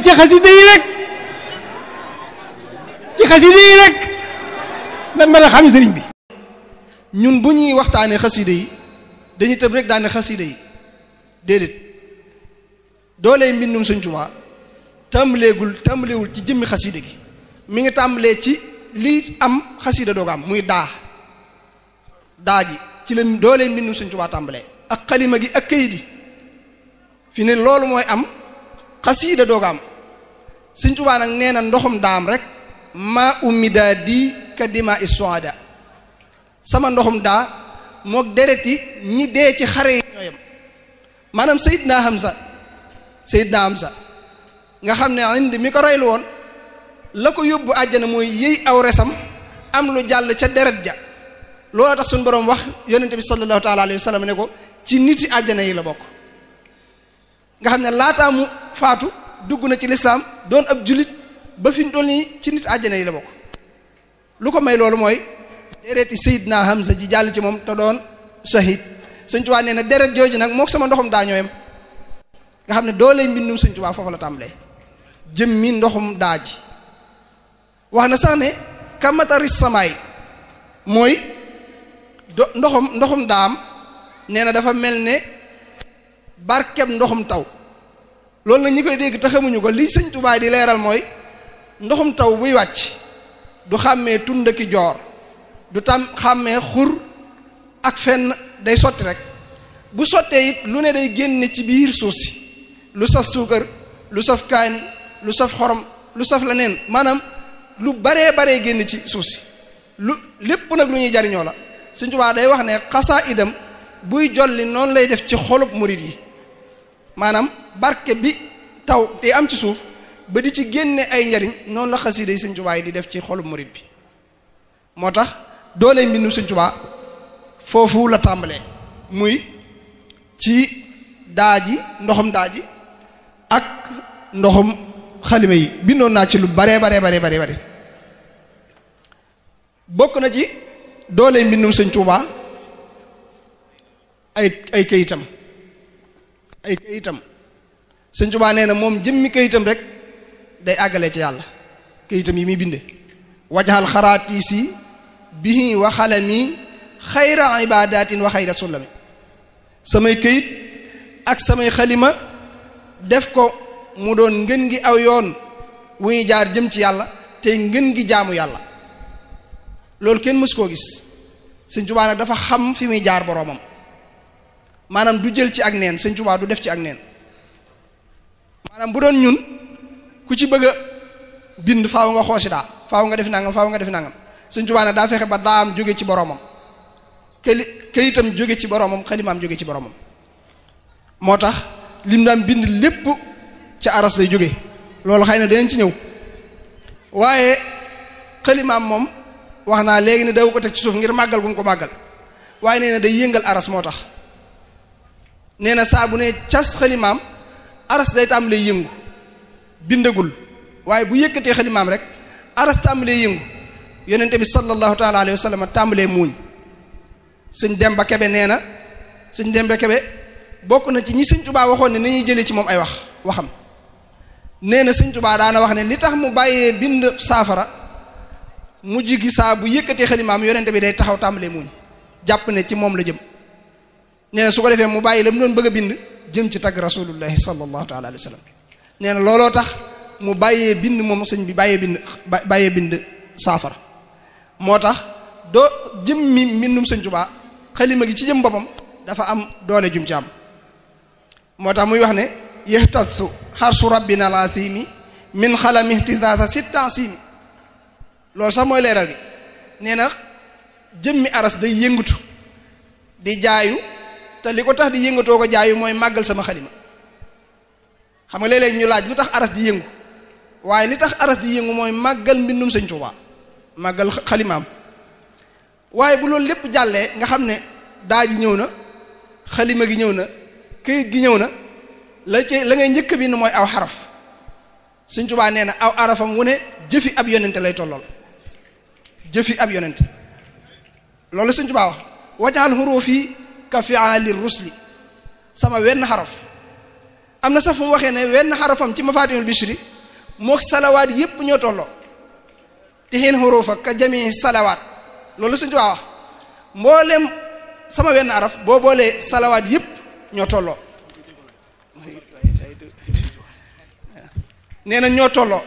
ci xasida yi rek ci xasida yi rek lan mën a xam sëriñ bi. ñun bu ñuy waxtaanee xasida yi dañuy tëb rek daane xasida yi déedéet doolee mbindum Sëriñ Tuubaa tàmbaleewul ci jëmmi xasida gi mi ngi tàmbalee ci lii am xasida dooga am muy daa ji ci la doolee mbindum Sëriñ Tuubaa tàmbalee ak xalima gi ak këyit yi fi ne loolu mooy am xasida dooga am Sëriñ Tuubaa nag nee na ndoxum daam rek maa umida di kadima issoada sama ndoxum daa mook dereti ñi dee ci xare yi ñooyam maanaam Seydina Hamza nga xam ne indi mi ko reylu woon la ko yóbbu àjjana mooy yëy aw resam am lu jàll ca deret ja loolu tax suñu boroom wax yonente bi sallallahu taala alayhi wa sallam ne ko ci niti àjjana yi la bokk nga xam ne laataa mu faatu dugg na ci lislaam doon ab julit ba fi mu toll nii ci nit àjjana yi la bokk lu ko may loolu mooy dereti Seydina Hamza ji jàll ci moom te doon shahid Sëñ Tuubaa nee na deret jooju nag mook sama ndoxum daa ñooyam nga xam ne doolee mbindum Sëñ Tuubaa foofu la tàmbalee jëm mi ndoxum daa ji wax na sax ne kamatari samaay mooy ndoxum daam nee na dafa mel ne barkeb ndoxum taw loolu nag ñi koy dégg te xamuñu ko li Sëñ Tuubaa di leeral mooy ndoxum taw buy wàcc du xàmmee tund ki joor du tam xàmmee xur ak fenn day sotti rek bu sottee it lu ne day génne ci biir suuf si lu saf suukar lu saf kaani lu saf xorom lu saf la neen maanaam lu baree génn ci suuf si lu lépp nag lu ñuy jariñoo la Sëñ Tuubaa day wax ne xasaa idam buy jolli noonu lay def ci xolub murid yi maanaam barke bi taw te am ci suuf ba di ci génne ay njariñ noonu la xasiida yi Sëñ Tuubaa yi di def ci xolub murid bi moo tax doolee mbindum Sëñ Tuubaa foofu la tàmbalee muy ci daaji ndoxum daaji ak ndoxum xalima yi bindoon naa ci lu bare bokk na ci doolee mbindum Sëñ Tuubaa ay kayitam Sëñ Tuubaa nee na moom jëmmi kayitam rek day àggale ci yàlla kayitam yi muy binde wajaxal xaraatiisi bihi wa xalami xayra ibadatin wa xayra sulami samay këyit ak samay xalima def ko mu doon ngën gi aw yoon wu ñuy jaar jëm ci yàlla tey ngën gi jaamu yàlla loolu kenn mësu koo gis Sëñ Tuubaa nag dafa xam fi muy jaar boroomam maanaam du jël ci ak neen Sëñ Tuubaa du def ci ak neen maanaam bu doon ñun ku ci bëgg a bind faaw nga xoosi daa faaw nga def nangam Sëñ Tuubaa nag daa fexe ba daam jóge ci boroomam këyitam jóge ci boroomam xalimaam jóge ci boroomam moo tax lim daan bind lépp ca aras lay jóge loolu xëy na danañ ci ñëw waaye xalimaam moom wax naa léegi ne daw ko teg ci suuf ngir màggal gu mu ko màggal waaye nee na day yëngal aras moo tax nee na saa bu ne cas xalimaam aras day tàmbalee yëngu bindagul waaye bu yëkkatee xalimaam rek aras tàmbalee yëngu yonente bi sallallahu taala alayhi wa sallam tàmbalee muuñ sëñ Demba Kebe nee na sëñ Demba Kebe bokk na ci ñi Sëñ Tuubaa waxoon ne nañuy jëlee ci moom ay waxam nee na Sëñ Tuubaa daana wax ne li tax mu bàyyee bind saafara mujj gi saa bu yëkkatee xalimaam yonente bi day taxaw tàmbalee muuñ jàpp ne ci moom la jëm nee na su ko defee mu bàyyi la mu doon bëgg a bind jëm ci tagg rasulullahi sallallahu taala alayhi wa sallam nee na looloo tax mu bàyyee bind moom sëñ bi bàyyee bind saafara moo tax doo jëmmi mbindum Sëñ Tuubaa xalima gi ci jëm boppam dafa am doole jum ci am moo tax muy wax ne yahtasu xarsu rabbina al-azimi min xalami ihtizaza sittansimi loolu sax mooy leeral gi nee na jëmmi aras day yëngatu di jaayu te li ko tax di yëngatoo ko jaayu mooy màggal sama xalima xam nga léeg-léeg ñu laaj lu tax aras di yëngu waaye li tax aras di yëngu mooy màggal mbindum Sëñ Tuubaa màggal xalimaam waaye bu loolu lépp jàllee nga xam ne daa ji ñëw na xalima gi ñëw na këyit gi ñëw na la ngay njëkk bind mooy aw xaraf Sëñ Tuubaa nee na aw arafam wu ne jëfi ab yonente lay tollool jëfi ab yonente loolu Sëñ Tuubaa wax wajaxal xuruufi ka fi'ali rusli sama wenn xaraf am na sax fu mu waxee ne wenn xarafam ci mafatihul bishri mook salawaat yépp ñoo tolloo te xeen xurufa ka jami salawaat loolu Sëñ Tuubaa wax mboolem sama wenn xaraf boo boolee salawaat yépp ñoo tolloo nee na ñoo tolloo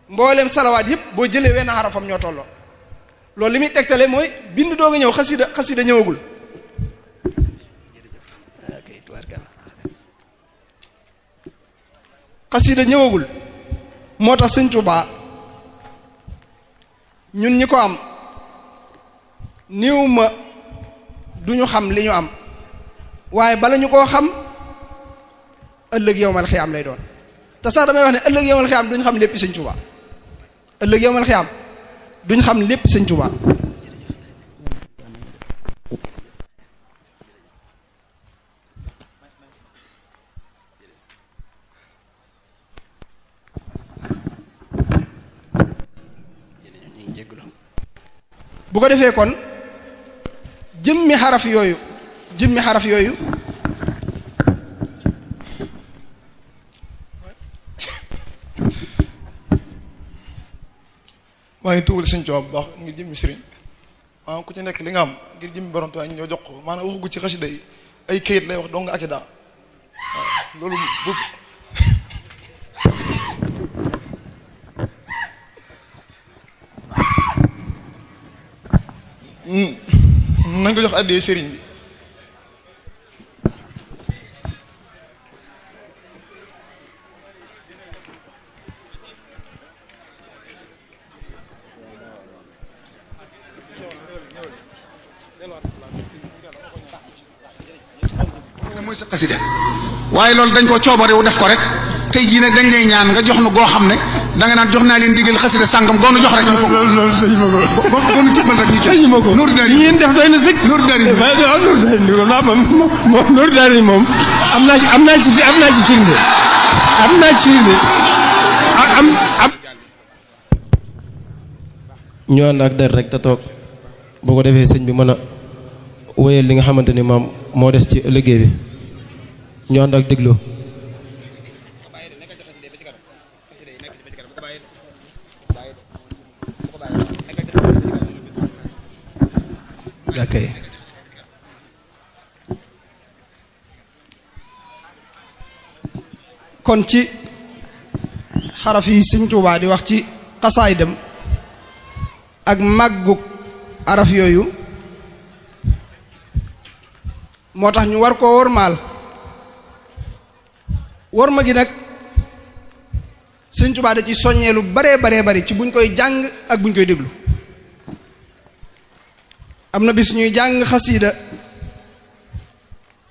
mboolem salawaat yépp boo jëlee wenn xarafam ñoo tolloo loolu li muy tegtale mooy bind doo nga ñëw xasida ñëwagul xasida ñëwagul moo tax Sëñ Tuubaa ñun ñi ko am néew ma duñu xam li ñu am waaye bala ñu koo xam ëllëg yowmal xiyaam lay doon te sax damay wax ne ëllëg yowmal xiyaam duñu xam lépp Sëñ Tuubaa ëllëg yowmal xiyaam duñ xam lépp Sëñ Tuubaa bu ko defee kon jëmmi xaraf yooyu maa ngi tuubal Sëñ Tuubaa bu baax ngir jëmmi sëriñ maanaam ku ci nekk li nga am ngir jëmmi borom Tuubaa ñoo jox ko maanaam waxugu ci xasida yi ay kayit lay wax dong ak i daa waaw loolu bu nañ ko jox addee sëriñ bi mooy sa xasida waaye loolu dañ ko coobarewu def ko rek tey jii nag dañ lay ñaan nga jox nu goo xam ne danga naan jox naa leen digal xasida sàngam goonu jox rek ñu foog loolu sëñ ma ko goonu tibbal rek ñu sëñ ma ko Nuuru Daari li ngeen def doy na sëkk Nuuru Daari moom Nuuru Daari moom am naa ci firnde ñu ànd ak der rek te toog boo ko defee sëñ bi mën a wéyal li nga xamante ni maam moo des ci liggéey bi ñu ànd ak déglu okay. kon ci xaraf yi Sëñ Tuubaa di wax ci xasaayidam ak màggug araf yooyu moo tax ñu war koo wormaal worma gi nag Sëñ Tuubaa da ci soññee lu baree bari ci buñ koy jàng ak buñ koy déglu am na bis ñuy jàng xasiida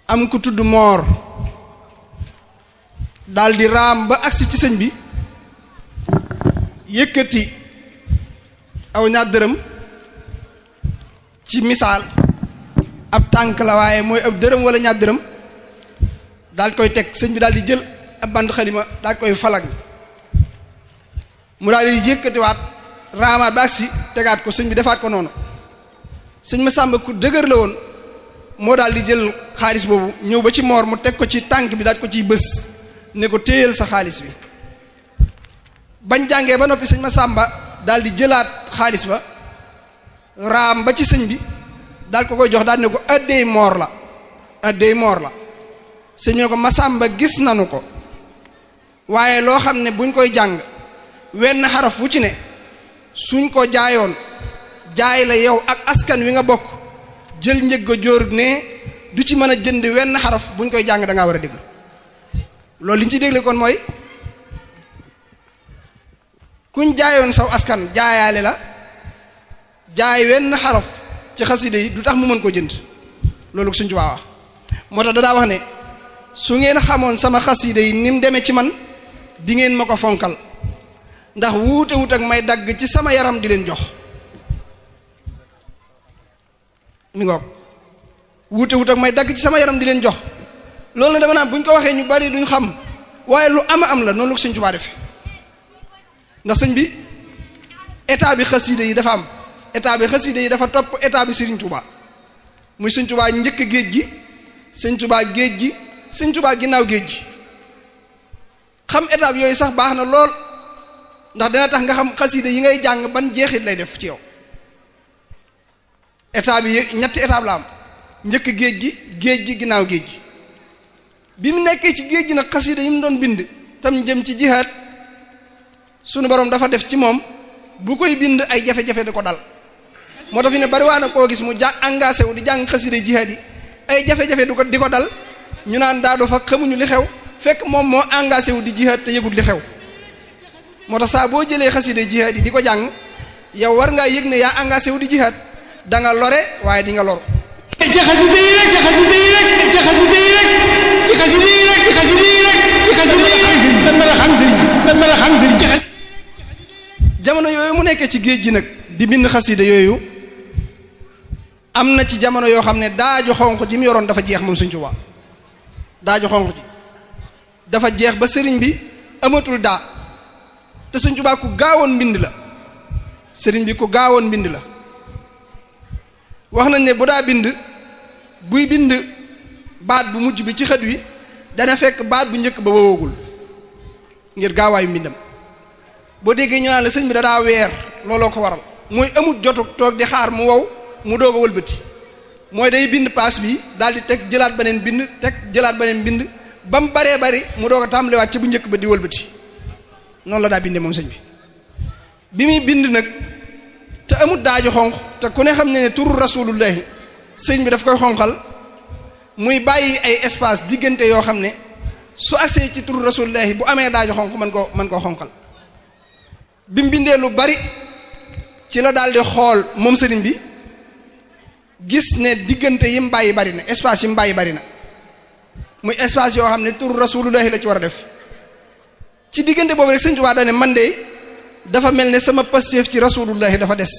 am ku tudd moor daldi raam ba agsi ci sëñ bi yëkkati aw ñaar dërëm ci misaal ab tànk la waaye mooy ab dërëm wala ñaar dërëm daal koy teg sëñ bi daal di jël ab band xalima daal koy falag mu daal di yëkkatiwaat raamaat ba agsi tegaat ko sëñ bi defaat ko noonu sëñ ma sàmba ku dëgër la woon moo daal di jël xaalis boobu ñëw ba ci moor mu teg ko ci tànk bi daal ko ciy bës ne ko téyel sa xaalis bi bañ jàngee ba noppi sëñ ma sàmba daal di jëlaat xaalis ba raam ba ci sëñ bi daal ko koy jox daal ne ko addey moor la sëñ ne ko ma sàmba gis nanu ko waaye loo xam ne buñ koy jàng wenn xaraf wu ci ne suñ ko jaayoon jaay la yow ak askan wi nga bokk jël njëg ga jóor ne du ci mën a jënd wenn xaraf buñ koy jàng da ngaa war a déglu loolu li ñu ci dégle kon mooy kuñ jaayoon saw askan jaayaale la jaay wenn xaraf ci xasida yi du tax mu mën koo jënd loolu Sëñ Tuubaa wax moo tax dadaa wax ne su ngeen xamoon sama xasida yi ni mu demee ci man di ngeen ma ko fonkal ndax wuute wut ak may dagg ci sama yaram di leen jox mi ngoog wuute wut ak may dagg ci sama yaram di leen jox loolu na dama naan bu ñu ko waxee ñu bari duñ xam waaye lu ama am la noonu la ko Sëñ Tuubaa def ndax sëñ bi état bi xasida yi dafa am état bi xasida yi dafa topp état bi Sëriñ Tuubaa muy Sëñ Tuubaa njëkk géej gi sëñ Tuubaa géej gi sëñ Tuubaa ginnaaw géej gi xam étape yooyu sax baax na lool ndax dana tax nga xam xasida yi ngay jàng ban jeexit lay def ci yow. étape yi ñetti étape la am njëkk géej gi ginnaaw géej gi bi mu nekkee ci géej gi nag xasida yi mu doon bind tam jëm ci jihaad sunu borom dafa def ci moom bu koy bind ay jafe-jafe di ko dal moo tax fi ne bari waa na koo gis mu engagé wu di jàng xasida jihaad yi ay jafe-jafe di ko dal ñu naan daado fa xamuñu li xew fekk moom moo engagé wu di jihaad te yëgul li xew moo tax saa boo jëlee xasida jihaad yi di ko jàng yow war ngaa yëg ne yaa engagé wu di jihaad da nga lore waaye di nga loru. ci xasida yi rek ci xasida yi rek ci xasida yi rek ci xasida yi rek ci xasida yi rek ci xasida yi rek man mën a xam sëriñ man mën a xam sëriñ ci jamono yooyu mu nekkee ci géej gi nag di bind xasida yooyu am na ci jamono yoo xam ne daaju xonq ji mu yoroon dafa jeex moom Sëriñ Tuubaa daaju xonq ji dafa jeex ba sëriñ bi amatul daa te Sëriñ Tuubaa ku gaawoon mbind la sëriñ bi ku gaawoon mbind la wax nañ ne bu daa bind buy bind baat bu mujj bi ci xët wi dana fekk baat bu njëkk ba wowagul ngir gaawaayu mbindam boo déggee ñu naan la sëñ bi da daa weer looloo ko waral mooy amut jotu toog di xaar mu wow mu doog a wëlbati mooy day bind paas bi daal di teg jëlaat beneen bind teg jëlaat beneen bind ba mu baree bari mu doog a tàmbaliwaat ci bu njëkk ba di wëlbati noonu la daa bindee moom sëñ bi muy bind nag te amut daaju xonq te ku ne xam ne turu rasulullahi sëñ bi daf koy xonqal muy bàyyi ay espace diggante yoo xam ne su agsee ci turu rasulullahi bu amee daaju xonq mën koo xonqal bi mu bindee lu bari ci la daal di xool moom sëriñ bi gis ne diggante yi mu bàyyi bari na espace yi mu bàyyi bari na muy espace yoo xam ne turu rasulullahi la ci war a def ci diggante boobu rek sëñ Tuubaa da ne man de dafa mel ne sama passeef ci rasulullahi dafa des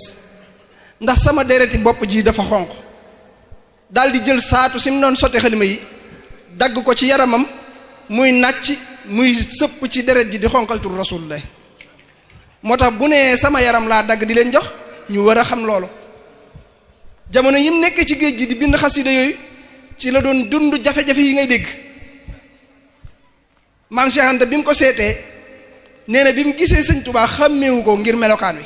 ndax sama dereti bopp ji dafa xonq daal di jël saatu si mu doon sotti xalima yi dagg ko ci yaramam muy nàcc muy sëpp ci deret ji di xonqal turu rasulullahi moo tax bu nee sama yaram laa dagg di leen jox ñu war a xam loolu jamono yi mu nekkee ci géej gi di bind xasida yooyu ci la doon dund jafe-jafe yi ngay dégg maam Cheikh Anta bi mu ko seetee nee na bi mu gisee sëñ Tuubaa xàmmeewu ko ngir melokaan wi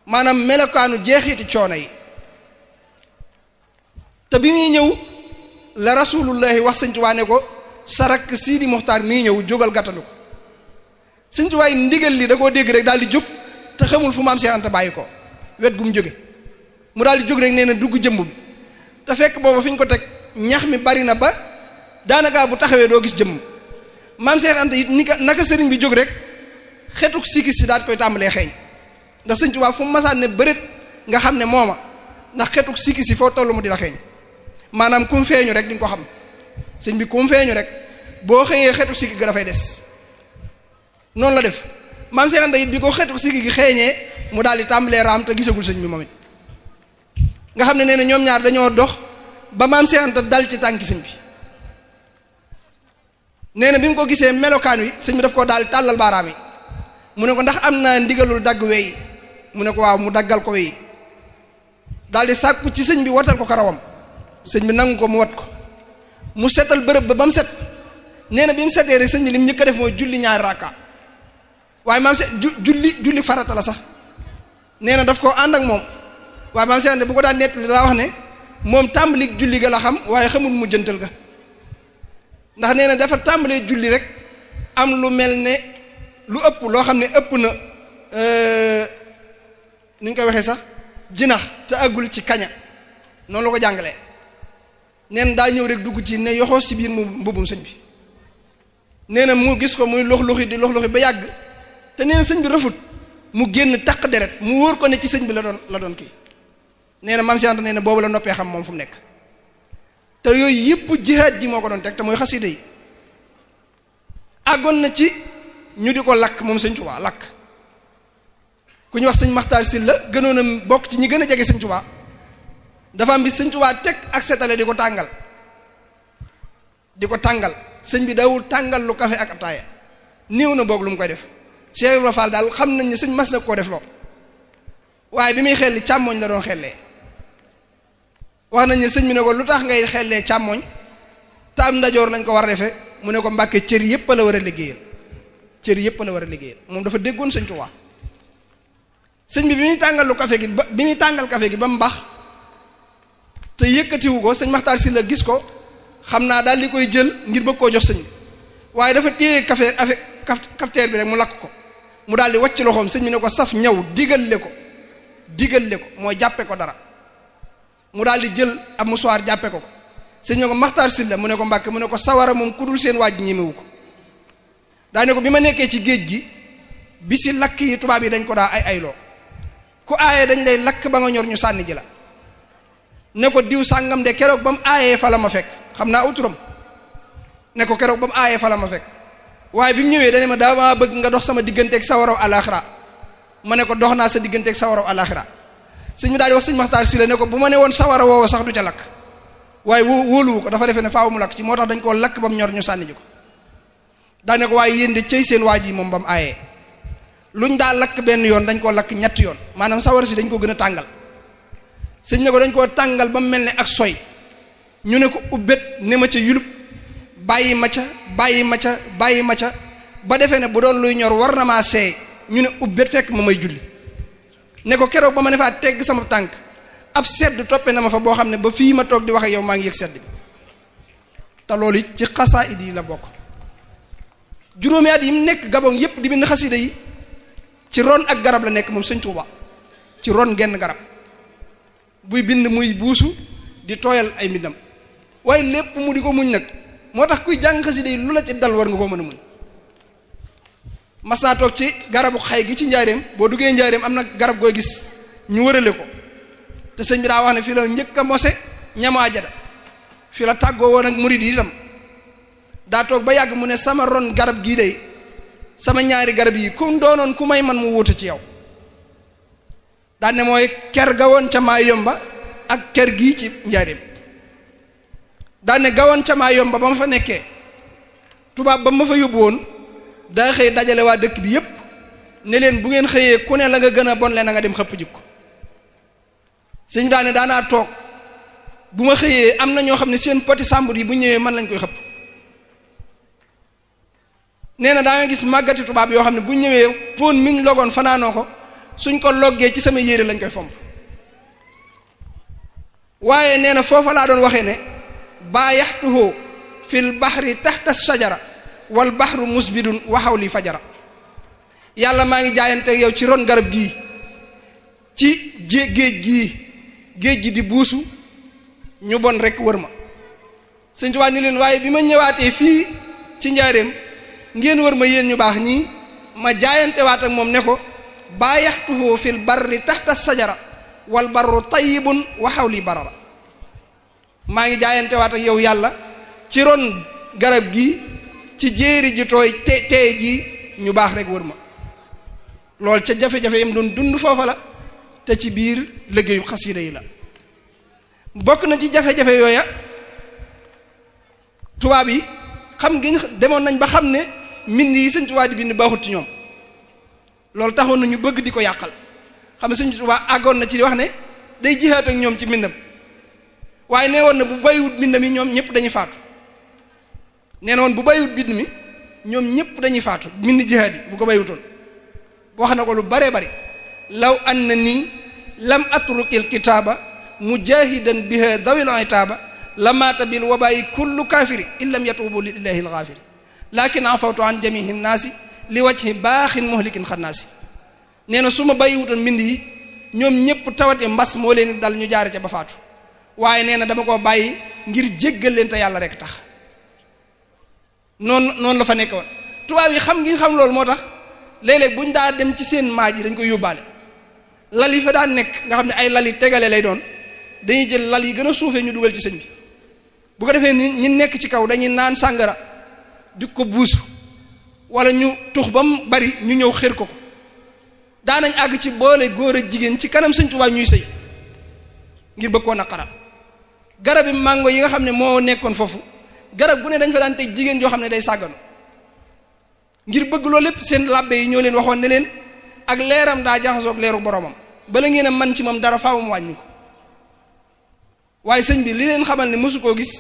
maanaam melokaanu jeexiti coono yi te bi muy ñëw la rasulullahi wax sëñ Tuubaa ne ko sarak Sidi Muxtaar mii ñëw jógal gàttalu ko sëñ Tuubaa ndigal li da koo dégg rek daal di jóg te xamul fu maam Cheikh Anta bàyyi ko wet gu mu jóge mu daal di jóg rek nee na dugg jëmb bi te fekk booba fi ñu ko teg ñax mi bari na ba daanaka bu taxawee doo gis jëmm maam Cheikh Anta it naka sëriñ bi jóg rek xetuk sikis si daal koy tàmbalee xeeñ ndax sëñ Tuubaa fu mu masaan ne bërét nga xam ne mooma ndax xetuk sikis si foo tollu mu di la xeeñ maanaam ku mu feeñu rek di nga ko xam sëñ bi ku mu feeñu rek boo xëyee xetuk sikki ga dafay des noonu la def maam Cheikh Anta it bi ko xetuk sikki gi xeeñee mu daal di tàmbalee raam te gisagul sëñ bi moom it nga xam ne nee na ñoom ñaar dañoo dox ba maam Cheikh Anta dal ci tànki sëñ bi nee na bi mu ko gisee melokaan wi sëñ bi daf koo daal di tàllal baaraam yi mu ne ko ndax am naa ndigalul dagg wey mu ne ko waaw mu daggal ko wey daal di sàkku ci sëñ bi watal ko karawam sëñ bi nangu ko mu wat ko mu setal bërëb ba mu set nee na bi mu setee rek sëñ bi li mu njëkk a def mooy julli ñaari rakka waaye maam set julli farata la sax nee na daf koo ànd ak moom waaye maam Cheikh bu ko daan nettali daa wax ne moom tàmbali julli ga la xam waaye xamul mu jëntal ga ndax nee na dafa tàmbalee julli rek am lu mel ne lu ëpp loo xam ne ëpp na ni ñu koy waxee sax jinax te àggul ci kaña noonu la ko jàngalee nee na daa ñëw rek dugg ci ne yoxoo si biir mu mbubum sëñ bi nee na mu gis ko muy lox-loxi di lox-loxi ba yàgg te nee na sëñ bi rafut mu génn taq deret mu wóor ko ne ci sëñ bi la doon kii nee na maam Cheikh Anta nee na boobu la noppee xam moom fu mu nekk te yooyu yëpp jihaad ji moo ko doon teg te mooy xasida yi àggoon na ci ñu di ko lakk moom sëñ Tuubaa lakk ku ñu wax sëñ Maxtaar Sylla gënoon a bokk ci ñi gën a jege sëñ Tuubaa dafa am bi sëñ Tuubaa teg ak setale di ko tàngal sëñ bi dawul tàngal lu kafe ak ataaya néew na boog lu mu koy def Cheikh Ibrahima Fall daal xam nañ ne sëñ mas na koo def loo waaye bi muy xelli càmmooñ la doon xellee wax nañ ne sëñ bi ne ko lu tax ngay xellee càmmoñ te am ndajoor lañ ko war a defee mu ne ko Mbàkke cër yépp la war a liggéeyal cër yépp la war a liggéeyal moom dafa déggoon sëñ Tuubaa sëñ bi muy tàngal café gi bi muy tàngal café gi ba mu baax te yëkkatiwu ko sëñ Maxtaar Sylla gis ko xam naa daal di koy jël ngir bëgg koo jox sëñ bi waaye dafa téye café avec cafetière bi rek mu lakk ko mu daal di wàcc loxoom sëñ bi ne ko saf ñëw digal le ko mooy jàppe ko dara mu daal di jël ab musuwaar jàppe ko sëñ bi ne ko Maxtaar Sylla mu ne ko Mbàkke mu ne ko sawara moom ku dul seen waaj ñemewu ko daa ne ko bi ma nekkee ci géej gi bi si lakk yi tubaab yi dañ ko daa ay ayloo ku aaye dañ lay lakk ba nga ñor ñu sànni ji la ne ko diw sàngam de keroog ba mu aayee fa la ma fekk xam naa uturam ne ko keroog ba mu aayee fa la ma fekk waaye bi mu ñëwee dane ma daa bëgg nga dox sama digganteeg sawaraw alaxira ma ne ko dox naa sa digganteeg sawaraw alaxira sëñ mi daal di wax sëñ Maxtaar Sylla ne ko bu ma ne woon sawara woowa sax du ca lakk waaye wóoluwu ko dafa defee ne faaw mu lakk ci moo tax dañ koo lakk ba mu ñor ñu sànni ji ko daa ne ko waaye yéen de cëy seen waaj yi moom ba mu aayee luñ daa lakk benn yoon dañ koo lakk ñetti yoon maanaam sawara si dañ ko gën a tàngal sëñ ne ko dañ koo tàngal ba mu mel ne ak soy ñu ne ko ubbet ne ma ca yulub bàyyi ma ca ba defee ne bu doon luy ñor war na maa seey ñu ne ubbet fekk ma may julli ne ko keroog ba ma ne faa tegg sama tànk ab sedd toppe na ma fa boo xam ne ba fii ma toog di wax ak yow maa ngi yëg sedd bi te loolu it ci xasaayid yi la bokk juróomi at yi mu nekk Gabon yépp di bind xasida yi ci ron ak garab la nekk moom sëñ Tuuba ci ron genn garab buy bind muy buusu di tooyal ay mbindam waaye lépp mu di ko muñ nag moo tax kuy jàng xasida yi lu la ci dal war nga koo mën a muñ mas naa toog ci garabu xay gi ci njaareem boo duggee njaareem am na garab gooy gis ñu wërale ko te sëñ bi daa wax ne fii la njëkk a mose ñamaa jada fii la tàggoo woon ak murid yi itam daa toog ba yàgg mu ne sama ron garab gii day sama ñaari garab yi ku doonoon ku may man mu wuute ci yow daan ne mooy ker ga woon ca maa yomba ak ker gii ci njaareem daan ne gawoon ca maa yomba ba ma fa nekkee tubaab ba ma fa yóbbu woon daa xëy dajale waa dëkk bi yépp ne leen bu ngeen xëyee ku ne la nga gën a bon le na nga dem xëpp jikko sëñ daane daanaa toog bu ma xëyee am na ñoo xam ne seen poti sàmbur yi bu ñëwee man lañ koy xëpp nee na daa nga gis màggati tubaab yoo xam ne bu ñëwee pon miñ logoon fanaanoo ko suñ ko loggee ci sama yére lañ koy fomp waaye nee na foofa laa doon waxee ne baayaxtuhu fil bahri taxta sajara wal bahru musbidun waxaw li fajara yàlla maa ngi jaayante yow ci ron garab gii ci géej gi di buusu ñu bon rek wër ma sëñ Tuubaa ni leen waaye bi ma ñëwaatee fii ci njaareem ngeen wër ma yéen ñu baax ñii ma jaayante waat ak moom ne ko baayaxtuhu fil barri taxta sajara wal barru tayyibun waxaw li barara maa ngi jaayante waat ak yow yàlla ci ron garab gi ci jéeri ji tooy tee ji ñu baax rek wër ma loolu ca jafe-jafe yam doon dund foofa la te ci biir liggéeyu xasida yi la bokk na ci jafe-jafe yooya tubaab yi xam ngi demoon nañ ba xam ne mbind yi sëñ Tuubaa di bind baaxut ci ñoom loolu taxoon na ñu bëgg di ko yàqal xam ne sëñ Tuubaa àggoon na ci wax ne day jihaat ak ñoom ci mbindam waaye nee woon na bu bàyyiwut mbindam yi ñoom ñëpp dañuy faatu nee na woon bu bàyyiwut bind mi ñoom ñëpp dañuy faatu mbind jihaad yi bu ko bàyyiwutoon wax na ko lu bare bari law anna nii lam atrukil kitaaba mujahidan biha dawil itaaba lamaata bil wabaayi kullu kaafiri in lam yatuubu lillahi alxaafiri lakin afawtu an jamihi nnaasi li wajhi baaxin muhlikin xannaasi nee na su ma bàyyiwutoon mbind yi ñoom ñëpp tawate mbas moo leen dal ñu jaare ca ba faatu waaye nee na dama koo bàyyi ngir jéggal leen te yàlla rek tax noonu la fa nekk woon tubaab yi xam ngi xam loolu moo tax léeg-léeg buñ daa dem ci seen maaj yi dañ koy yóbbaale lal yi fa daan nekk nga xam ne ay lal yi tegale lay doon dañuy jël lal yi gën a suufee ñu dugal ci sëñ bi bu ko defee ni ñi nekk ci kaw dañuy naan sàngara di ko buusu wala ñu tux ba mu bari ñu ñëw xër ko daanañ àgg ci boole góor ak jigéen ci kanam sëñ Tuubaa ñuy sëy ngir bëgg koo naqaral garabi mango yi nga xam ne moo nekkoon foofu garab gu ne dañ fa daan teg jigéen joo xam ne day sàgganu ngir bëgg loolu lépp seen labbe yi ñoo leen waxoon ne leen ak leeram daa jaxasoog leeru boromam bala ngeen a man ci moom dara faaw mu wàññi ko waaye sëñ bi li leen xamal ne mësu koo gis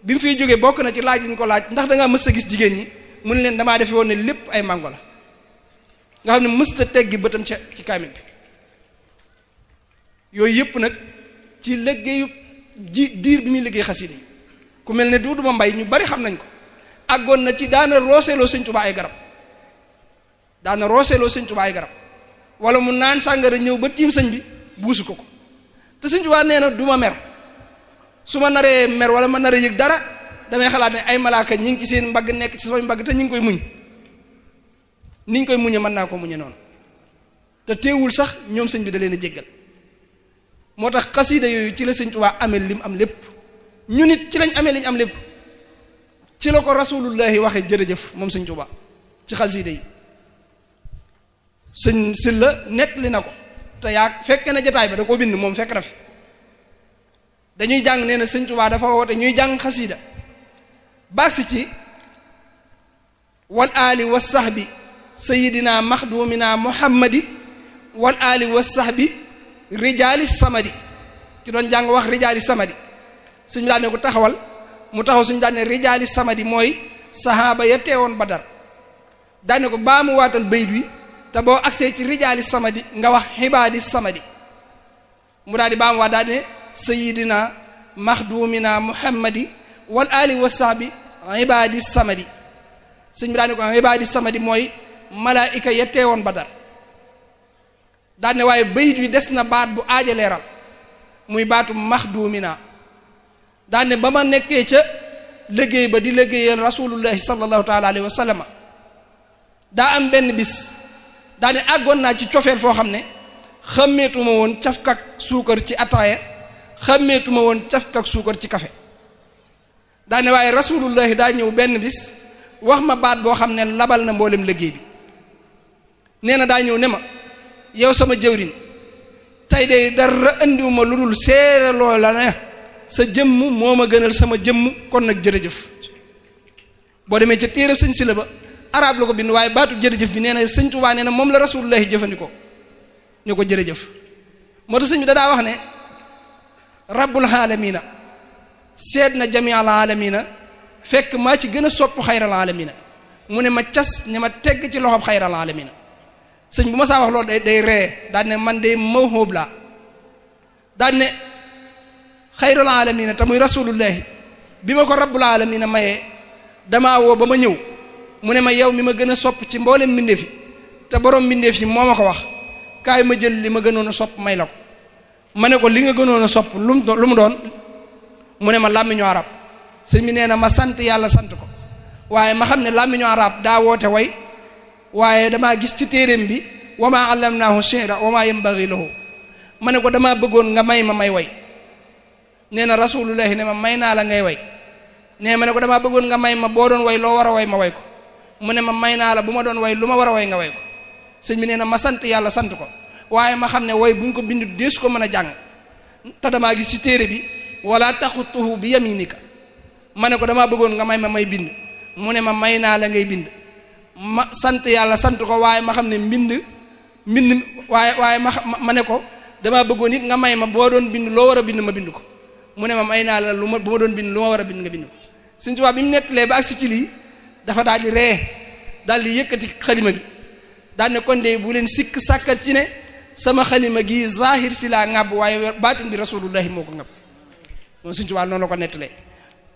bi mu fiy jógee bokk na ci laaj ñu ko laaj ndax da ngaa mës a gis jigéen ñi mu ne leen damaa defe woon ne lépp ay mango la nga xam ne mës a teggi bëtam ci kaamil bi yooyu yëpp nag ci liggéeyu diir bi muy liggéey xasida yi ku mel ne Duudu Mbay ñu bari xam nañ ko àggoon na ci daana rooseeloo sëñ Tuubaa ay garab daana rooseeloo sëñ Tuubaa ay garab wala mu naan sàngara ñëw ba tiim sëñ bi buusu ko te sëñ Tuubaa nee na du ma mer su ma naree mer wala ma naree yëg dara damay xalaat ne ay malaaka ñi ngi ci seen mbagg nekk ci samay mbagg te ñi ngi koy muñ niñ koy muñe mën naa ko muñe noonu te teewul sax ñoom sëñ bi da leen a jéggal moo tax xasiida yooyu ci la sëñ Tuubaa amee lim am lépp ñu nit ci lañ amee liñ am lépp ci la ko rasulullahi waxee jërëjëf moom sëñ Tuubaa ci xasiida yi sëñ Silla nettali na ko te yaa fekk na jataay ba da koo bind moom fekk na fi dañuy jàng nee na sëñ Tuubaa dafa woote ñuy jàng xasiida baagsi ci wal aali wa sahbi sayidina maxdumina muhammadi wal aali wa sahbi rijaali samadi ki doon jàng wax rijaali samadi suñ daan ne ko taxawal mu taxaw suñ daan ne rijaali samadi mooy sahaaba ya teewoon Badar daan ne ko baa mu waatal bayit wi te boo agsee ci rijaali samadi nga wax xibaadi samadi mu daal di baa mu waat daan ne sayidina maxdumina muhammadi wal ali wa sahbi ibaadi samadi sëñ bi daan ne ko ibaadi samadi mooy malaayika ya teewoon Badar daan ne waaye bayit wi des na baat bu aaja leeral muy baatu maxdumina daan ne ba ma nekkee ca liggéey ba di liggéeyal rasulullahi sallallahu taala alayhi wa sallam daa am benn bis daa ne àggoon naa ci cofeel foo xam ne xàmmeetuma woon cafkak suukar ci ataaya xàmmeetuma woon cafkak suukar ci kafe daa ne waaye rasulullahi daa ñëw benn bis wax ma baat boo xam ne labal na mboolem liggéey bi nee na daa ñëw ne ma yow sama jëwrin tey de dara andiwuma lu dul seere loola ne sa jëmm moo ma gënal sama jëmm kon nag jërëjëf boo demee ca téere sëñ Silla ba arab la ko bind waaye baatu jërëjëf bi nee na sëñ Tuubaa nee na moom la rasulullahi jëfandikoo ñu ko jërëjëf moo tax sëñ bi dadaa wax ne rabbul aalamiina seet na jamial aalamiina fekk maa ci gën a sopp xayral aalamiina mu ne ma cas ne ma tegg ci loxob xayral aalamiina sëñ bu ma saa wax loolu day ree daan ne man de mawhoob laa daan ne xayral aalamiina te muy rasulullahi bi ma ko rabbul aalamiina mayee damaa woo ba ma ñëw mu ne ma yow mi ma gën a sopp ci mboolem mbindeef yi te borom mbindeef yi moo ma ko wax kaay ma jël li ma gënoon a sopp may la ko ma ne ko li nga gënoon a sopp lu mu doon mu ne ma làmmiñu arab sëñ bi nee na ma sant yàlla sant ko waaye ma xam ne làmmiñu arab daa woote way waaye damaa gis ci téeréem bi wa maa allamnaahu shi'ra wa maa yanbaghi lahu ma ne ko damaa bëggoon nga may ma may way nee na rasulullahi ne ma may naa la ngay way nee ma ne ko damaa bëggoon nga may ma boo doon way loo war a way ma way ko mu ne ma may naa la bu ma doon way lu ma war a way nga way ko sëñ bi nee na ma sant yàlla sant ko waaye ma xam ne way buñ ko bindu deesu ko mën a jàng te damaa gis ci téere bi wala taxutuhu bi yaminika ma ne ko damaa bëggoon nga may ma may bind mu ne ma may naa la ngay bind ma sant yàlla sant ko waaye ma xam ne mbind waaye ma ne ko damaa bëggoon it nga may ma boo doon bind loo war a bind ma bind ko mu ne ma may naa la bu ma doon bind lu ma war a bind nga bind ko Sëñ Tuubaa bi mu nettalee ba agsi ci lii dafa daal di ree daal di yëkkati xalima gi daal ne kon de bu leen sikk sàkkat ci ne sama xalima gi zahir si laa ŋàbb waaye baatin bi rasulullahi moo ko ŋàbb moom Sëñ Tuubaa noonu la ko nettalee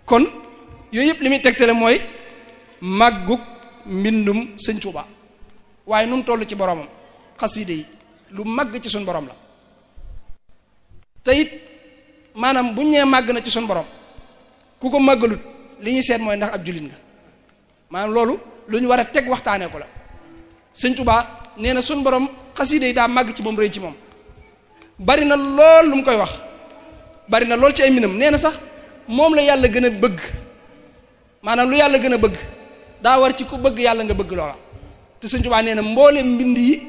kon yooyu yëpp li muy tegtale mooy màggug mbindum Sëñ Tuubaa waaye nu mu toll ci boromam xasiide yi lu màgg ci suñ borom la te it maanaam buñ ñee màgg na ci suñ borom ku ko màggalut li ñuy seet mooy ndax ab jullit nga maanaam loolu lu ñu war a teg waxtaanee ko la Sëñ Tuubaa nee na suñ borom xasiide yi daa màgg ci moom rëy ci moom bari na lool lu mu koy wax bari na lool ci ay mbindam nee na sax moom la yàlla gën a bëgg maanaam lu yàlla gën a bëgg daa war ci ku bëgg yàlla nga bëgg loola te Sëñ Tuubaa nee na mboolem mbind yi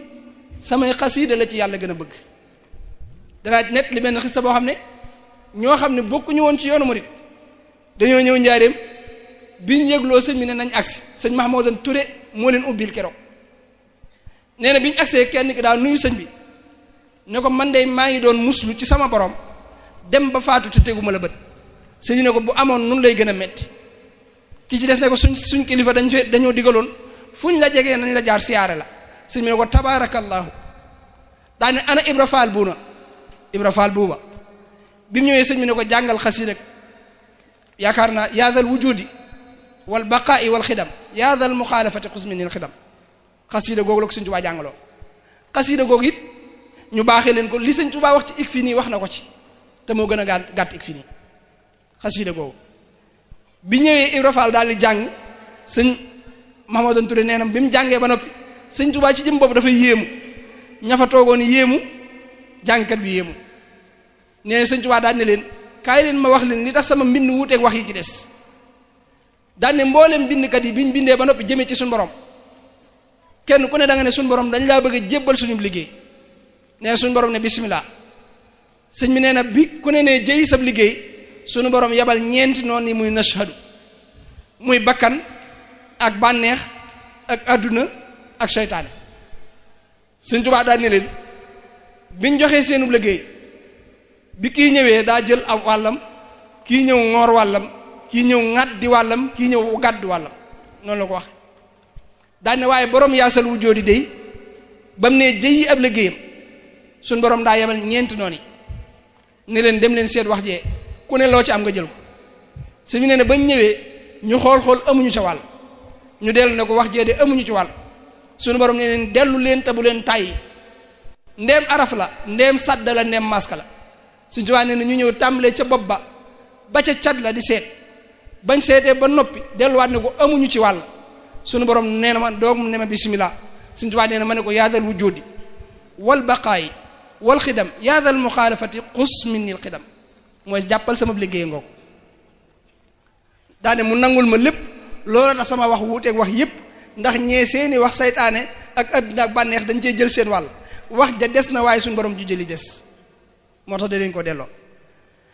samay xasiida la ci yàlla gën a bëgg danaa net li benn xista boo xam ne ñoo xam ne bokkuñu woon ci yoonu murit dañoo ñëw njaareem biñ yëgloo sëñ bi ne nañ agsi sëñ Mahmoudan Touré moo leen ubbil keroog nee na biñ agsee kenn ki daal nuyu sëñ bi ne ko man de maa ngi doon muslu ci sama borom dem ba faatu te teguma la bët sëñ bi ne ko bu amoon nun lay gën a metti ki ci des ne ko suñ kilifa dañoo digaloon fuñ la jegee nañ la jaar siyaare la sëñ bi ne ko tabaarakallaahu daane ana Ibra Faal buuna Ibra Faal buuba bi mu ñëwee sëñ bi ne ko jàngal xasiida yaakaar naa yaadal wujudi wal baqaa'i wal xidam yaadal muxaalafati xusminil xidam xasiida googu la ko sëñ Tuubaa jàngaloo xasiida googu it ñu baaxee leen ko li sëñ Tuubaa wax ci ik fii nii wax na ko ci te moo gën a gàtt ik fii nii xasiida googu bi ñëwee Ibra Faal daal di jàng sëñ Mahamadan Touré nee na bi mu jàngee ba noppi sëñ Tuubaa ci jëm boobu dafay yéemu ña fa toogoon yéemu jàngkat bi yéemu nee na sëñ Tuubaa daal ne leen kaay leen ma wax leen li tax sama mbind wuuteeg wax yi ci des daal ne mboolem bindkat yi biñ bindee ba noppi jëmee ci suñu borom kenn ku ne da nga ne suñu borom dañ laa bëgg a jébbal suñu liggéey nee na suñu borom ne bismillah sëñ bi nee na bi ku ne nee jëyi sab liggéey suñu borom yabal ñeenti noonu ni muy nashhadu muy bakkan ak bànneex ak àdduna ak seytaane sëñ Tuubaa daal ne leen biñ joxee seenub liggéey bi kii ñëwee daa jël ab wàllam kii ñëw ngoor wàllam kii ñëw ŋàddi wàllam kii ñëw gàddu wàllam noonu la ko wax daal ne waaye borom yaasal wu jóodi dey ba mu ne jëyi ab liggéeyam suñ borom daa yebal ñeenti noonu yi ne leen dem leen seet wax jee ku ne loo ci am nga jël ko su ñu nee ne bañ ñëwee ñu xool amuñu ca wàll ñu dellu ne ko wax jee de amuñu ci wàll suñu borom ne leen dellu leen te bu leen tàyyi ndeem araf la ndeem sadda la ndeem maska la suñ ci waa ne ñu ñëw tàmbalee ca bopp ba ca cat la di seet bañ seetee ba noppi delluwaat ne ko amuñu ci wàll suñu borom nee na ma doog ne ma bismillah suñ ci waa nee na ma ne ko yaadal wujudi wal baqaayi wal xidam yaadal muxaalafati xus minnil xidam mooy jàppal sama liggéey ngoog daane mu nangul ma lépp loolu tax sama wax wuuteeg wax yépp ndax ñee seeni wax saytaane ak àdduna ak bànneex dañ cee jël seen wàll wax ja des na waaye suñu borom ju jëli des moo tax da leen ko delloo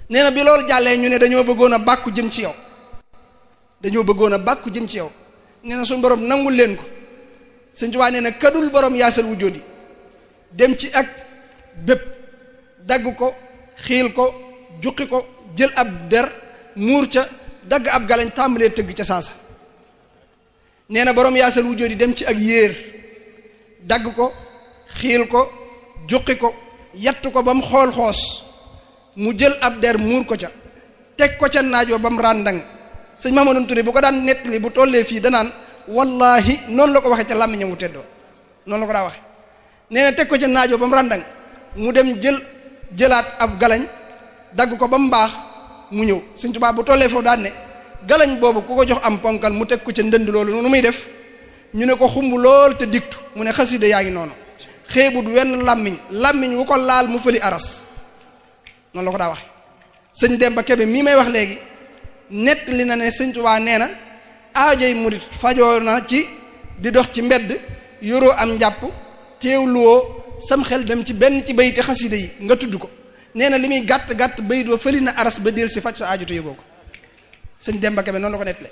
nee na bi loolu jàllee ñu ne dañoo bëggoon a bàkku jëm ci yow dañoo bëggoon a bàkku jëm ci yow nee na suñu borom nangul leen ko Sëñ Tuubaa nee na kadul borom yaasal wu jóodi dem ci ak bépp dagg ko xiil ko juqi ko jël ab der muur ca dagg ab galañ tàmbalee tëgg ca saasa nee na borom yaasal wu jóodi dem ci ak yéer dagg ko xiil ko juqi ko yatt ko ba mu xool xoos mu jël ab der muur ko ca teg ko ca naajoo ba mu ràndang sëñ Mamadou Touré bu ko daan nettali bu tollee fii danaan wallahi noonu la ko waxee ca làmmiñam wu teddoo noonu la ko daa waxe nee na teg ko ca naajoo ba mu ràndang mu dem jëlaat ab galañ dagg ko ba mu baax mu ñëw sëñ Tuubaa bu tollee foofu daan ne galañ boobu ku ko jox am ponkal mu teg ko ca ndënd loolu nu muy def ñu ne ko xumb lool te diktu mu ne xasida yaa ngi noonu xeebut wenn làmmiñ wu ko laal mu fëli aras noonu la ko daa waxe sëñ Demba Kebe mii may wax léegi nett li na ne sëñ Tuubaa nee na aajoy murit fajoo na ci di dox ci mbedd yoroo am njàpp teewluwoo sam xel dem ci benn ci bayti xasida yi nga tudd ko nee na li muy gàtt bayit wa fëli na aras ba del si faj sa aajo te yóbboo ko sëñ Demba Kebe noonu la ko nettale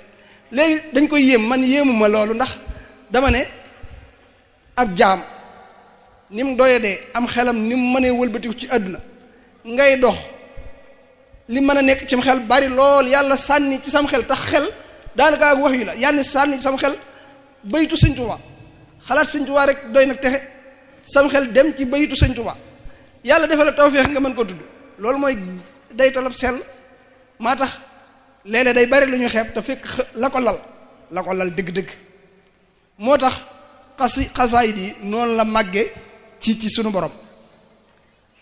léegi dañ koy yéem man yéemuma loolu ndax dama ne ab jaam ni mu doyadee am xelam ni mu mënee wëlbatiku ci àdduna ngay dox li mën a nekk ci xel bari lool yàlla sànni ci sam xel tax xel daanaka ak wax yu la yàlla sànni ci sam xel baytu Sëñ Tuubaa xalaat Sëñ Tuubaa rek doy nag texe sam xel dem ci baytu Sëñ Tuubaa yàlla defal la tawfeex nga mën ko tudd loolu mooy day talab sell maa tax léeg-léeg day bari lu ñu xeeb te fekk la ko lal dëgg-dëgg moo tax xasaayid yi noonu la màgge ci sunu borom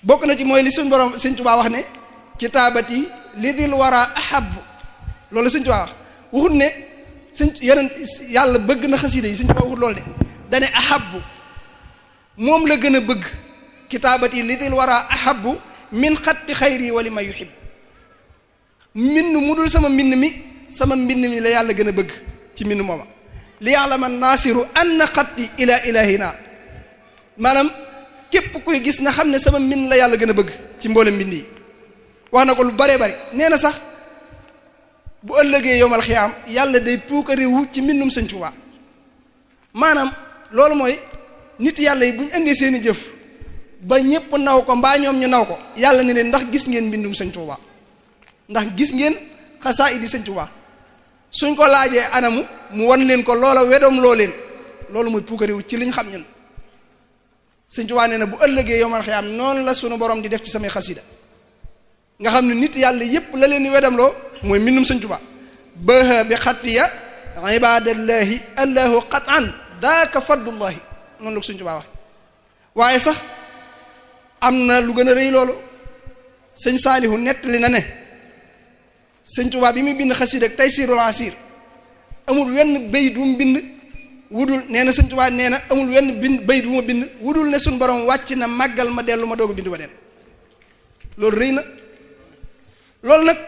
bokk na ci mooy li sunu borom Sëñ Tuubaa wax ne kitaabati lidil wara ahab loolu Sëñ Tuubaa wax waxut ne yeneen yàlla bëgg na xasida yi Sëñ Tuubaa waxut loolu de dane ahabu moom la gën a bëgg kitaabati lidil wara ahabu min xatti xayri wali ma yuhib mbind mu dul sama mbind mi la yàlla gën a bëgg ci mbind mooma li ya'lama naasiru anna xatti ila ilahina maanaam képp kuy gis na xam ne sama mbind la yàlla gën a bëgg ci mboolem mbind yi wax na ko lu baree bari nee na sax bu ëllëgee yowmal xiyaam yàlla day puukarewu ci mbindum Sëñ Tuubaa maanaam loolu mooy nit yàlla yi bu ñu indee seeni jëf ba ñépp naw ko mbaa ñoom ñu naw ko yàlla ne leen ndax gis ngeen mbindum sëñ Tuubaa ndax gis ngeen xasaayidi sëñ Tuubaa suñ ko laajee anamu mu wan leen ko loola wedoom loo leen loolu mooy puukariwu ci liñ xam ñun sëñ Tuubaa nee na bu ëllëgee yomal xiyaam noonu la sunu borom di def ci samay xasida nga xam ne nit yàlla yépp la leen di wedam loo mooy mbindum sëñ Tuubaa baha bi xattiya ibadallahi allahu qatan daaka fadlullahi noonu la ko sëñ Tuubaa wax waaye sax am na lu gën a rëy loolu sëñ Saalihu nettali na ne sëñ Tuubaa bi muy bind xasida ak Taysirul Asir amul wenn bayit wu mu bind wudul nee na sëñ Tuubaa nee na amul wenn bayit wu ma bind wudul ne suñu borom wàcc na màggal ma dellu ma doog a bind ba neen loolu rëy na loolu nag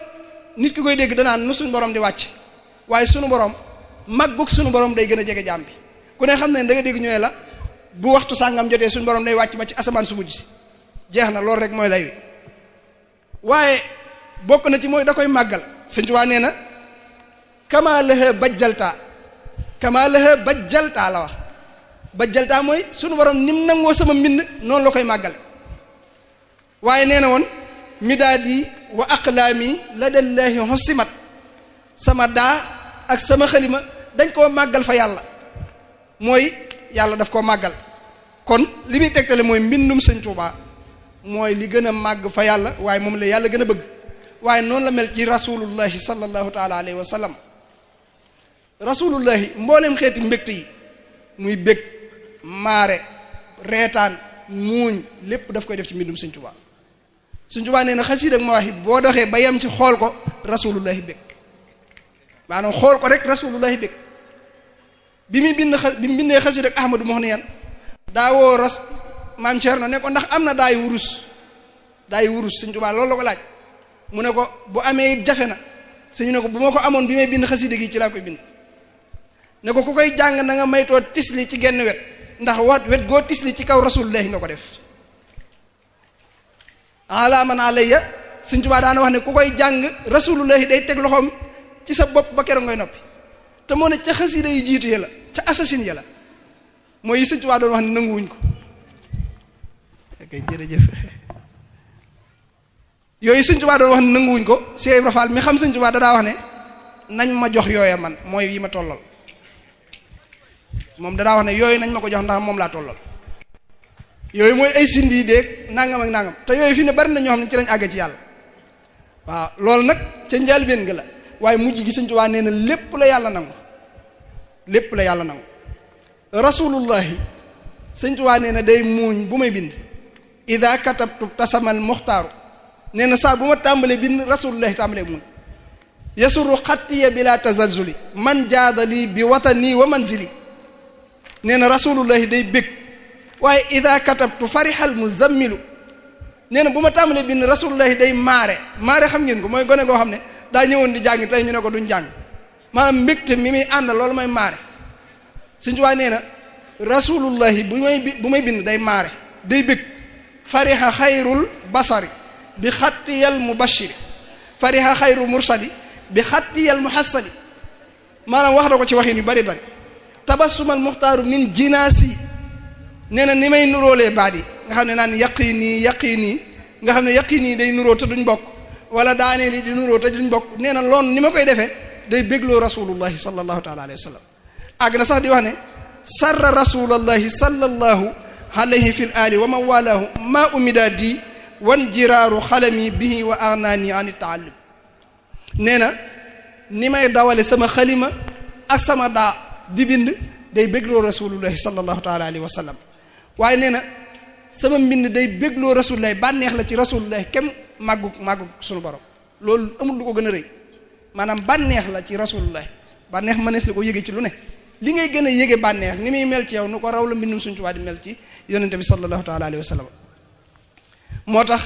nit ki koy dégg danaan nu suñu borom di wàcc waaye sunu borom màggug sunu borom day gën a jege jaam bi ku ne xam ne da nga dégg ñëwee la bu waxtu sàngam jotee suñu borom day wàcc ba ci asamaan su mujj si jeex na loolu rek mooy lay wi waaye bokk na ci mooy da koy màggal sëñ Tuubaa nee na kama laha bajjaltaa la wax bajjaltaa mooy sunu borom nim nangoo sama mbind noonu la koy màggal waaye nee na woon midaadi wa aqlaami ladallaahi hosimat sama daa ak sama xalima dañ koo màggal fa yàlla mooy yàlla daf koo màggal kon li muy tegtale mooy mbindum sëñ Tuubaa mooy li gën a màgg fa yàlla waaye moom la yàlla gën a bëgg waaye noonu la mel ci rasulullahi sallallahu taala alayhi wa sallam rasulullahi mboolem xeeti mbégte yi muy bég maare reetaan muuñ lépp daf koy def ci mbindum sëñ Tuubaa sëñ Tuubaa nee na xasiida ak mawaahib boo doxee ba yem ci xool ko rasulullahi bég maanaam xool ko rek rasulullahi bég bi mu bindee xasiida ak Ahmadu Muxniyan daawoo maam Cerno ne ko ndax am na daay wurus sëñ Tuubaa loolu la ko laaj mu ne ko bu amee it jafe na sëñ ne ko bu ma ko amoon bi may bind xasida gi ci laa koy bind ne ko ku koy jàng na nga maytoo tisli ci genn wet ndax wet goo tisli ci kaw rasulullahi nga ko def ala man alayya sëñ Tuubaa daana wax ne ku koy jàng rasulullahi day teg loxoom ci sa bopp ba keroog ngay noppi te moo ne ca xasida yu jiitu ya la ca assasine ya la mooy yi sëñ Tuubaa doon wax ne nanguwuñ ko ok jërëjëf yooyu sëñ Tuubaa doon wax ne nanguwuñ ko Cheikh Ibra Fall mi xam sëñ Tuubaa daa wax ne nañ ma jox yooya man mooy yi ma tollal moom dadaa wax ne yooyu nañ ma ko jox ndax moom laa tollal yooyu mooy ay sindi déeg nangam ak nangam te yooyu fi ne bari na ñoo xam ne ci lañ àgg ci yàlla waaw loolu nag ca njëlbéen ga la waaye mujj gi sëñ Tuubaa nee na lépp la yàlla nangu lépp la yàlla nangu rasulullahi sëñ Tuubaa nee na day muuñ bu may bind ida katabtu tasamal muxtaaru nee na saa bu ma tàmbalee bind rasulullahi tàmbalee muuñ yasuru xattiya bila tazalzuli man jaadali bi watani wa manzili nee na rasulullahi day bég waaye ida katabtu farihal muzammilu nee na bu ma tàmbalee bind rasulullahi day maare xam ngeen ko mooy gone goo xam ne daa ñëwoon di jàng tey ñu ne ko duñ jàng maanaam mbégte mi muy ànd loolu mooy maare Sëñ Tuubaa nee na rasulullahi bu may bind day maare day bég fariha xayrul basari bi xattiyal mubashiri fariha xayru mursali bi xattiyal muhassali maanaam wax na ko ci waxin yu bari bari tabassumal muxtaaru min jinaasi nee na ni may nuróolee baat yi nga xam ne naan yaqini nga xam ne yaqini day nuróo te duñ bokk wala daanee ni di nuróo te duñ bokk nee na loolu ni ma koy defee day bégloo rasulullahi sallallahu taala alayhi wa sallam àgg na sax di wax ne sarra rasulallahi sallallahu alayhi fil ali wa man walaahu ma umida di wan jiraaru xalami bihi wa agnaani an taallum nee na ni may dawale sama xalima ak sama daa di bind day bégloo rasulullahi sallallahu taala alayhi wa sallam waaye nee na sama mbind day bégloo rasulullahi bànneex la ci rasulullahi kem màggu sunu borom loolu amul lu ko gën a rëy maanaam bànneex la ci rasulullahi bànneex mënees la ko yëge ci lu ne li ngay gën a yëge bànneex ni muy mel ci yow nu ko raw la mbindum Sëñ Tuubaa di mel ci yonente bi sallallahu taala alayhi wa sallam moo tax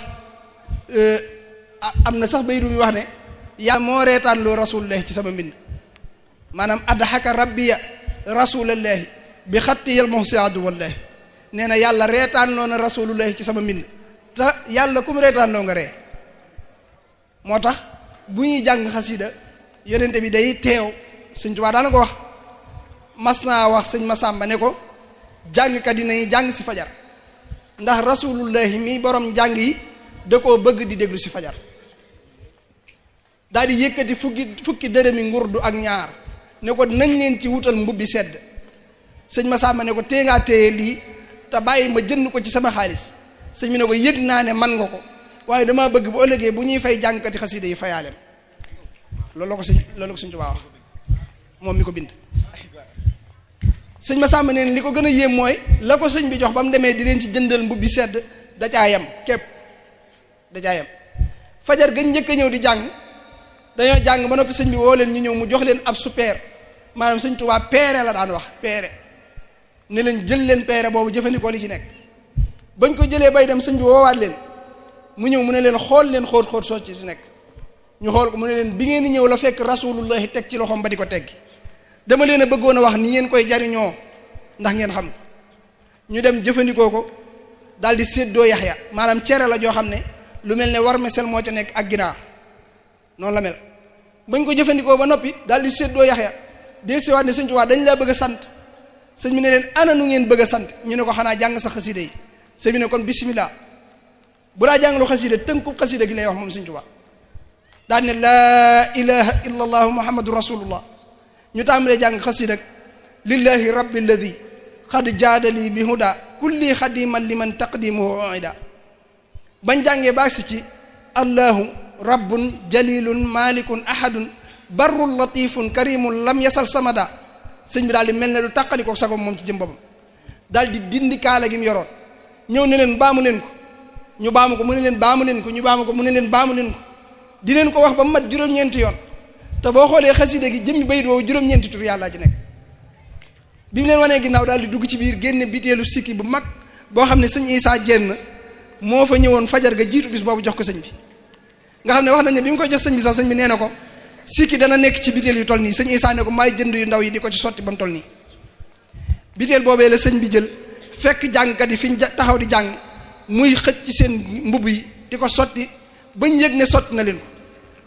am na sax baydu mi wax ne yaa moo reetaan loo rasulullahi ci sama mbind maanaam adhaka rabbiya rasulallahi bi xattiyal muhsiadu wallahi nee na yàlla reetaan loo na rasulullahi ci sama mbind te yàlla ku mu reetaan loo nga ree moo tax bu ñuy jàng xasida yonente bi day teew Sëñ Tuubaa daana ko wax mas naa wax sëñ Masamba ne ko jàngkat yi nañuy jàng si fajar ndax rasulullahi mi borom njàng yi da koo bëgg di déglu si fajar daal di yëkkati fukki dërëmi ngurdu ak ñaar ne ko nañ leen ci wutal mbubbi sedd sëñ Masamba ne ko tee ngaa téye lii te bàyyi ma jënd ko ci sama xaalis sëñ bi ne ko yëg naa ne man nga ko waaye damaa bëgg bu ëllëgee bu ñuy fay jàngkati xasida yi fayaaleem loolu ko sëñ Tuubaa wax moom mi ko bind sëñ Masamba neen li ko gën a yéem mooy la ko sëñ bi jox ba mu demee di leen ci jëndal mbubbi sedd da caa yem képp da caa yem fajar gañ njëkk a ñëw di jàng dañoo jàng ba noppi sëñ bi woo leen ñu ñëw mu jox leen ab super maanaam sëñ Tuubaa peere la daan wax peere ne leen jël leen peere boobu jëfandikoo li ci nekk bañ ko jëlee bay dem sëñ bi woowaat leen mu ñëw mu ne leen xool leen xóot soo ci nekk ñu xool ko mu ne leen bi ngeen di ñëw la fekk rasulullahi teg ci loxoom ba di ko teggi dama leen a bëggoon a wax ni ngeen koy jariñoo ndax ngeen xam ñu dem jëfandikoo ko daal di séddoo yaxya maanaam cere la joo xam ne lu mel ne war mesel moo ca nekk ak ginaar noonu la mel bañ ko jëfandikoo ba noppi daal di séddoo yaxya del siwaat ne sëñ Tuubaa dañ laa bëgg a sant sëñ bi ne leen ana nu ngeen bëgg a sant ñu ne ko xanaa jàng sa xasida yi sëñ bi ne kon bismillah bu daa jàng lu xasida tënku xasida gi lay wax moom sëñ Tuubaa daal ne laa ilaha illa allahu muhammadu rasulullah ñu tàmbalee jàng xasida lillahi rabbi alladi xad jaadali bi huda kulli xadiman liman taqdimuhu uida bañ jàngee baagsi ci allahu rabbun jalilun malikun ahadun barrun latifun karimun lam yasal samada sëñ bi daal di mel ne lu tàqalikoo sagom moom ci jëm boppam daal di dindi kaala gi mu yoroon ñëw ne leen baamu leen ko ñu baamu ko mu ne leen baamu leen ko ñu baamu ko mu ne leen baamu leen ko di leen ko wax ba mat juróom-ñeenti yoon te boo xoolee xasida gi jëmmi bayit woowu juróom-ñeenti tur yàlla ci nekk bi mu leen wanee ginnaaw daal di dugg ci biir génne biteelu sikki bu mag boo xam ne sëñ Isaa Jenn moo fa ñëwoon fajar ga jiitu bis boobu jox ko sëñ bi nga xam ne wax nañ ne bi mu koy jox sëñ bi sax sëñ bi nee na ko sikki dana nekk ci biteel yu toll nii sëñ Isaa ne ko maay jënd yu ndaw yi di ko ci sotti ba mu toll nii biteel boobee la sëñ bi jël fekk jàngkat yi fi ñu taxaw di jàng muy xëcc ci seen mbubb yi di ko sotti bañ yëg ne sotti na leen ko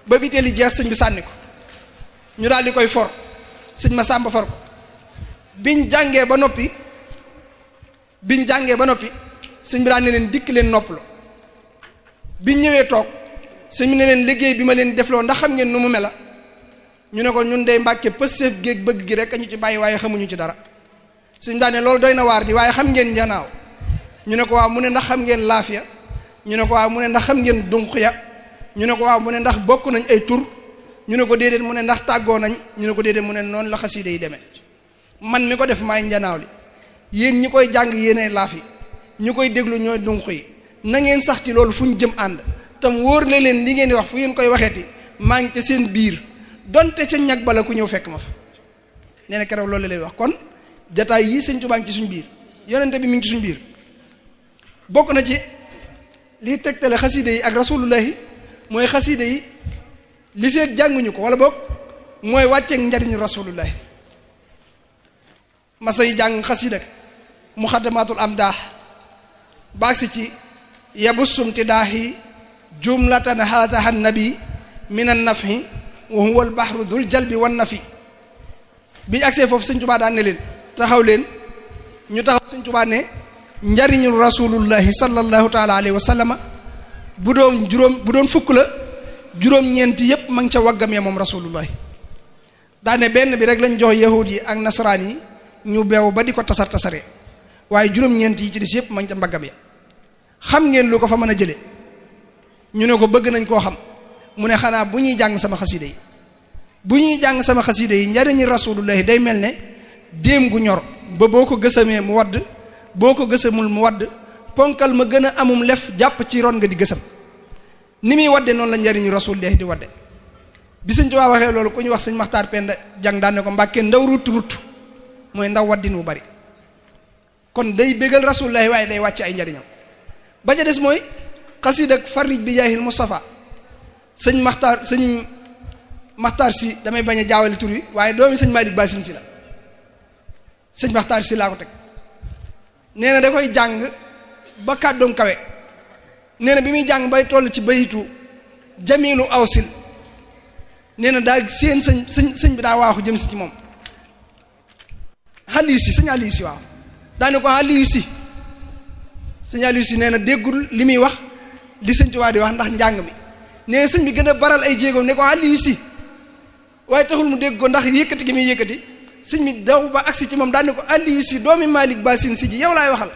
ba biteel yi jeex sëñ bi sànni ko ñu daal di koy for sëñ Masamba for ko biñ jàngee ba noppi sëñ bi daan ne leen dikk leen noppaloo biñ ñëwee toog sëñ bi ne leen liggéey bi ma leen defloo ndax xam ngeen nu mu mela ñu ne ko ñun dey Mbàkke pësteef géeg bëgg gi rek a ñu ci bàyyi waaye xamuñu ci dara sëñ bi daan ne loolu doy na waar di waaye xam ngeen njanaaw ñu ne ko waaw mu ne ndax xam ngeen laafiya ñu ne ko waaw mu ne ndax xam ngeen dunq ya ñu ne ko waaw mu ne ndax bokk nañ ay tur ñu ne ko déedéet mu ne ndax tàggoo nañ ñu ne ko déedéet mu ne noonu la xasida yi demee man mi ko def maay njanaaw li yéen ñi koy jàng yéenay laaf yi ñu koy déglu ñooy dunq yi na ngeen sax ci loolu fu ñu jëm ànd tam wóor la leen li ngeen di wax fu ngeen koy waxeeti maa ngi ca seen biir donte ca ñag bala ku ñëw fekk ma fa nee na keroog loolu la leen wax kon jataay yii sëñ Tuubaa ngi ci suñ biir yonente bi mi ngi ci suñ biir bokk na ci liy tegtale xasida yi ak rasulullahi mooy xasida yi li feek jànguñu ko wala boog mooy wàcceeg njariñu rasulullahi masa yi jàng xasida muxaddamatul am daax baagsi ci yabussumti daahi jumlatan haadaha nabi min an nafhi wa huwa al bahru dhul jalbi wan nafi biñu agsee foofu sëñ Tuubaa daan ne leen taxaw leen ñu taxaw sëñ Tuubaa ne njariñu rasulullahi sallallahu taala alayhi wa sallama bu doon fukk la juróom-ñeenti yépp ma ngi ca waggam ya moom rasulullahi daane benn bi rek lañ jox yahud yi ak nasaraan yi ñu beew ba di ko tasare waaye juróom-ñeent yi ci des yépp ma ngi ca mbaggam ya xam ngeen lu ko fa mën a jële ñu ne ko bëgg nañ koo xam mu ne xanaa bu ñuy jàng sama xasida yi bu ñuy jàng sama xasida yi njariñi rasulullahi day mel ne déem gu ñor ba boo ko gësamee mu wadd boo ko gësamul mu wadd ponkal ma gën a amum lef jàpp ci ron nga di gësam ni muy wadde noonu la njariñu rasulullahi di wadde bi sëñ Tuubaa waxee loolu ku ñu wax sëñ Maxtaar Penda jàng daan ne ko Mbàkke ndaw rutt mooy ndaw waddin wu bari kon day bégal rasulullahi waaye day wàcc ay njariñam ba ca des mooy xasida ak farij bi yaahil Mustafa sëñ Maxtaar si damay bañ a jaawale tur wi waaye doomi sëñ Malick Basin si la sëñ Maxtaar si laa ko teg nee na da koy jàng ba kàddoom kawe nee na bi muy jàng bay toll ci bayitu jamilu awsil nee na daa seen sëñ bi daa waaxu jëm si ci moom Aliou si sëñ Aliou si waaw daane ko Aliou si sëñ Aliou si nee na déggul li muy wax li sëñ Tuubaa di wax ndax njàng mi nee sëñ bi gën a baral ay jéegoom ne ko Aliou si waaye taxul mu dégg ko ndax yëkkati gi muy yëkkati sëñ bi daw ba agsi ci moom daan ne ko Aliou si doomi Malick Bassine si ji yow laay waxal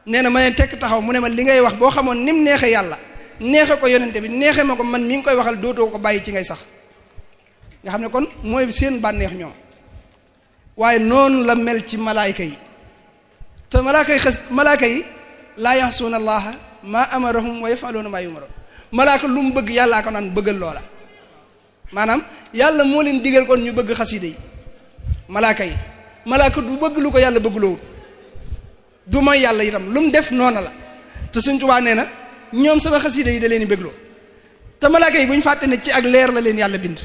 nee na ma ne tekk taxaw mu ne ma li ngay wax boo xamoon ni mu neexe yàlla neexe ko yonente bi neexe ma ko man mi ngi koy waxal dootoo ko bàyyi ci ngay sax nga xam ne kon mooy seen bànneex ñoom waaye noonu la mel ci malaayka yi te malaaka yi laa yaxsuuna allaha maa amarahum wa yafaluuna maa yumaroon malaaka lu mu bëgg yàllaa ko naan bëggal loola maanaam yàlla moo leen digal kon ñu bëgg xasiida yi malaaka du bëgg lu ko yàlla bëgg loowul du mooy yàlla itam lu mu def noona la te Sëñ Tuubaa nee na ñoom sama xasiida yi da leen di bégloo te malaaka yi bu ñu fàtte ne ci ak leer la leen yàlla bind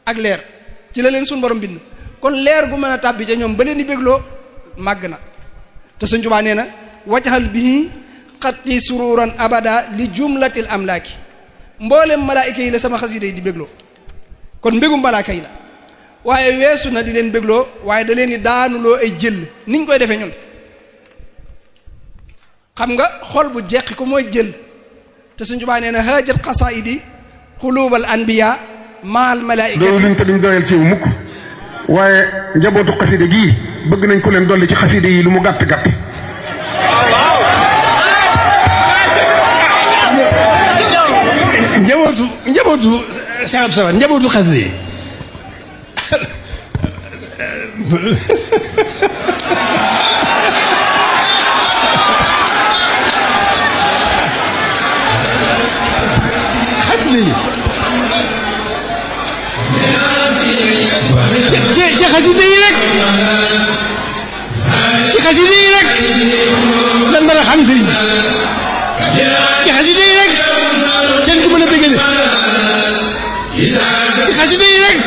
ak leer ci la leen suñu borom bind kon leer gu mën a tàbbi ca ñoom ba leen di bégloo màgg na te Sëñ Tuubaa nee na wajhal bihi xatti sururan abada li jumlatil amlaaki mboolem malaayika yi la sama xasiida yi di bégloo kon mbégum malaaka yi la waaye weesu na di leen bégloo waaye da leen di daanuloo ay jël niñ koy defee ñun xam nga xol bu jeqi ko mooy jël te Sëñ Tuubaa nee na haajat xasaayidi xuluubal anbiya maal malaayika loolu luñ ko duñ doyal ci mukk waaye njabootu xasida gii bëgg nañ ko leen dolli ci xasida yi lu mu gàtt gàtt njabootu saab sabar njabootu xasida yi xasida yi ci xasida yi rek ci xasida yi rek lan mën a xam sëriñ ci xasida yi rek kenn ku mën a bëggale ci xasida yi rek